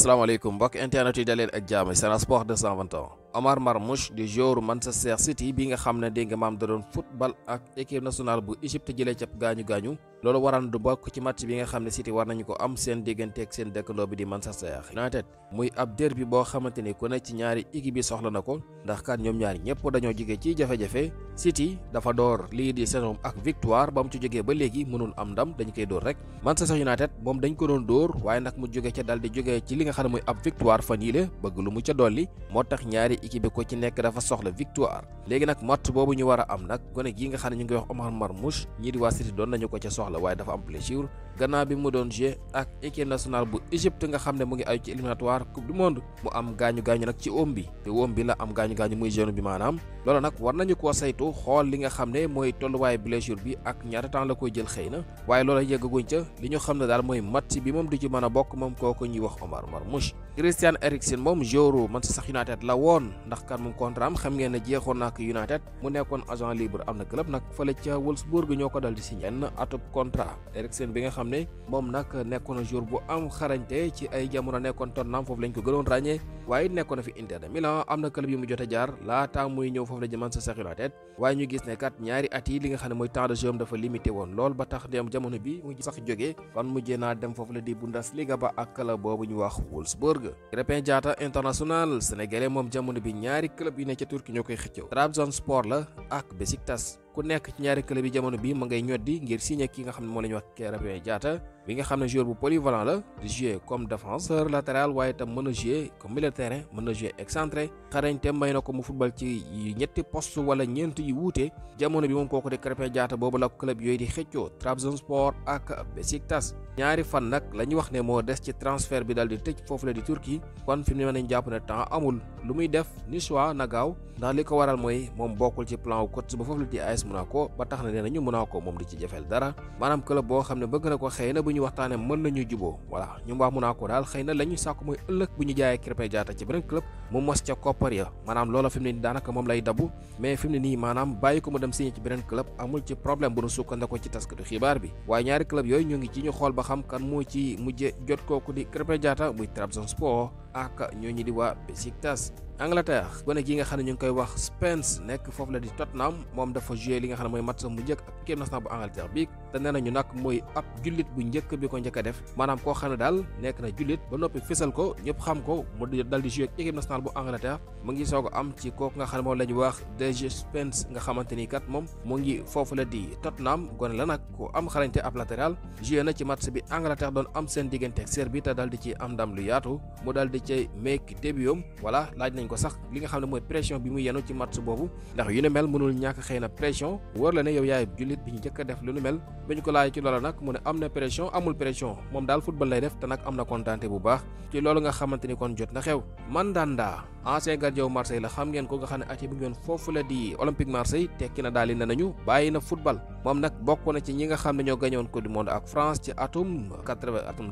asalaamaaleykum mbokk internet yi daleen ak jaam Sen Sport 221. Omar Marmoush di joueur Manchester City bi nga xam ne dégg nga maam da doon football ak équipe nationale bu Égypte jëlee ca gaañu loolu waral du bokk ci match bi nga xam ne City war nañu ko am seen diggante ak seen dëkkandoo bi di Manchester United muy ab derby boo xamante ni ku ne ci ñaari équipe yi soxla na ko ndax kat ñoom ñaari ñëpp dañoo jóge ci jafe-jafe. City dafa door lii di saison ak victoire ba mu ci jógee ba léegi mënul am ndam dañu koy door rek. Manchester United moom dañ ko doon dóor waaye nag mu jóge ca dal di jógee ci li nga xam ne muy ab victoire fan yii bëgg lu mu ca dolli moo tax ñaari équipe bi ko ci nekk dafa soxla victoire. léegi nag match boobu ñu war a am nag gone gi nga xam ne ñu ngi wax Omar Marmoush ñii di waa City doon nañu ko ca soxla waaye dafa am blessure gannaaw bi mu doon jouer ak équipe nationale bu Égypte nga xam ne mu ngi ayu ci éliminatoire coupe du monde mu am gaañu nag ci oom bi te oom bi la am gaañu muy genou bi maanaam loolu nag war nañu koo saytu xool li nga xam ne mooy tolluwaayu blessure bi ak ñaata temps la koy jël xëy na waaye loolu yeggaguñ ca li ñu xam ne daal mooy match bi moom du ci mën a bokk moom kooku ñuy wax Omar Marmoush. Christian Eriksen moom joueur Manchester United la woon ndax kan moom contrat am xam ngeen ne jeexoon na ak United mu nekkoon agent libre am na club nag fële ca Wolfsburg ñoo ko dal di signé benn atub contrat. Eriksen bi nga xam ne moom nag nekkoon na joueur bu am xarañte ci ay jamono nekkoon Tottenham foofu lañ ko gënoon ràññee waaye nekkoon na fi Inter de Milan am na club yu mu jot a jaar laata muy ñëw foofu la ci Manchester United waaye ñu gis ne kat ñaari at yi li nga xam ne mooy temps de jeu dafa limité woon lool ba tax dem jamono bi mu sax jógee kon mujjee naa dem foofu la di Bundesliga ba ak club boobu ñu wax Wolfsburg. Krépin Diatta international sénégalais moom jamono bi ñaari club yi ne ca Turquie ñoo koy xëccoo Trabzonspor la ak Besiktas ku nekk ci ñaari club yi jamono bi ma ngay ñoddi ngir signé ki nga xam ne moo la ñuy wax Krépin Diatta bi nga xam ne joueur bu polyvalent la di jouer comme défenseur latéral waaye itam mën a jouer comme milieu de terrain mën na jouer excentré xarañte may na ko mu football ci ñetti poste wala ñeent yu wuute jamono bi moom kooku di Krépin Diatta boobu la club yooyu di xëccoo Trabzonspor ak Besiktas ñaari fan nag la ñu wax ne moo des ci transfert bi daal di tëj foofu la di Turquie kon fi mu ne mën nañ jàpp ne temps amul lu muy def ni choix na gaaw ndax li ko waral mooy moom bokkul ci plan wu coach ba foofu la di AS Monaco ba tax na nee nañu Monaco moom du ci jafeel dara maanaam club boo xam ne bëgg na ko xëy na bu ñu waxtaanee mën nañu juboo voilà ñoom waa Monaco daal xëy na la ñu sàkku mooy ëllëg bu ñu jaayee Krépin Diatta ci beneen club mu mos ca koppar ya maanaam loola fi mu ne nii daanaka moom lay dabu mais fi mu ne nii maanaam bàyyi ko mu dem signé ci beneen club amul ci problème bu nu sukkandikoo ci taskatu xibaar bi waaye ñaari club yooyu ñu ngi ci ñu xool ba xam kan moo ci mujje jot kooku di Krépin Diatta muy Trabzonspor ak ñooñu di waa Besiktas. Angleterre gone gi nga xam ne ñu ngi koy wax Spence nekk foofu la di Tottenham moom dafa joué li nga xam ne mooy match mu njëkk ak équipe nationale bu Angleterre bi te nee nañu nag mooy ab jullit bu njëkk bi ko njëkk a def maanaam koo xam ne daal nekk na jullit ba noppi fésal ko ñëpp xam ko mu dal di joué ak équipe nationale bu Angleterre mu ngi soog a am ci kooku nga xam ne moom la ñu wax DG Spence nga xamante ni kat moom mu ngi foofu la di Tottenham gone la nag ku am xarañte ab latéral joué na ci match bi Angleterre doon am seen diggante ak Serbie te dal di ci am ndam lu yaatu mu dal di cay make début voilà laaj nañ ko sax li nga xam ne mooy pression bi mu yenu ci match boobu ndax yu ne mel mënul ñàkk xëy na pression wóor la ne yow yaay jullit bi ñu njëkk a def lu nu mel ba ñu ko laaj ci loolu nag mu ne am na pression amul pression moom daal football lay def te nag am na kontaante bu baax ci loolu nga xamante ni kon jot na xew. Mandanda ancien gardien Marseille la xam ngeen ko nga xam ne at yi bu ngeen foofu la di Olympique Marseille tekki na daal di ne nañu bàyyi na football moom nag bokk na ci ñi nga xam ne ñoo gañoon coupe du monde ak France ci atum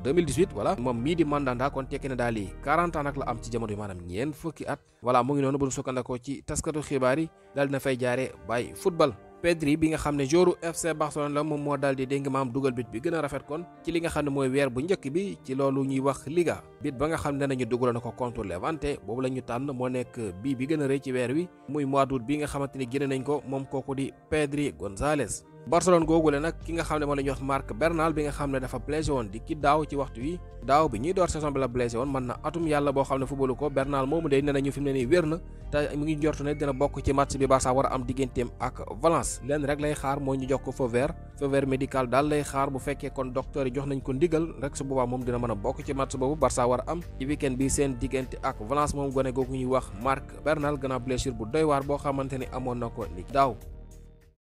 2018 voilà moom mii di Mandanda kon tekki na daal di 40 ans nag la am ci jamono yi maanaam ñeent fukki at voilà mu ngi noonu bu ñu sukkandikoo ci taskatu xibaar yi daal dina fay jaaree bàyyi football. Pedri bi nga xam ne joueur FC Barcelone la moom moo daal di dégg maam dugal bit bi gën a rafet kon ci li nga xam ne mooy weer bu njëkk bi ci loolu ñuy wax Liga bit ba nga xam ne nañu dugal na ko contre Levante boobu la ñu tànn moo nekk bii bi gën a rëy ci weer wi muy mois d'août bi nga xamante ni génne nañ ko moom kooku di Pedri González. Barcelone googule nag ki nga xam ne moo la ñuy wax Marc Bernal bi nga xam ne dafa blessé woon di ki daaw ci waxtu wi daaw bi ñuy door saison bi la blessé woon mën na atum yàlla boo xam ne footballu ko Bernal moomu day ne nañu fi mu ne nii wér na te mu ngi njortu ne dina bokk ci match bi Barça war a am digganteem ak Valence leen rek lay xaar moo ñu jox ko feu vert médical daal lay xaar bu fekkee kon docteur yi jox nañ ko ndigal rek su boobaa moom dina mën a bokk ci match boobu Barça war a am ci weekend bi seen diggante ak Valence moom gone googu ñuy wax Marc Bernal gannaaw blessure bu doy waar boo xamante ni amoon na ko ni daaw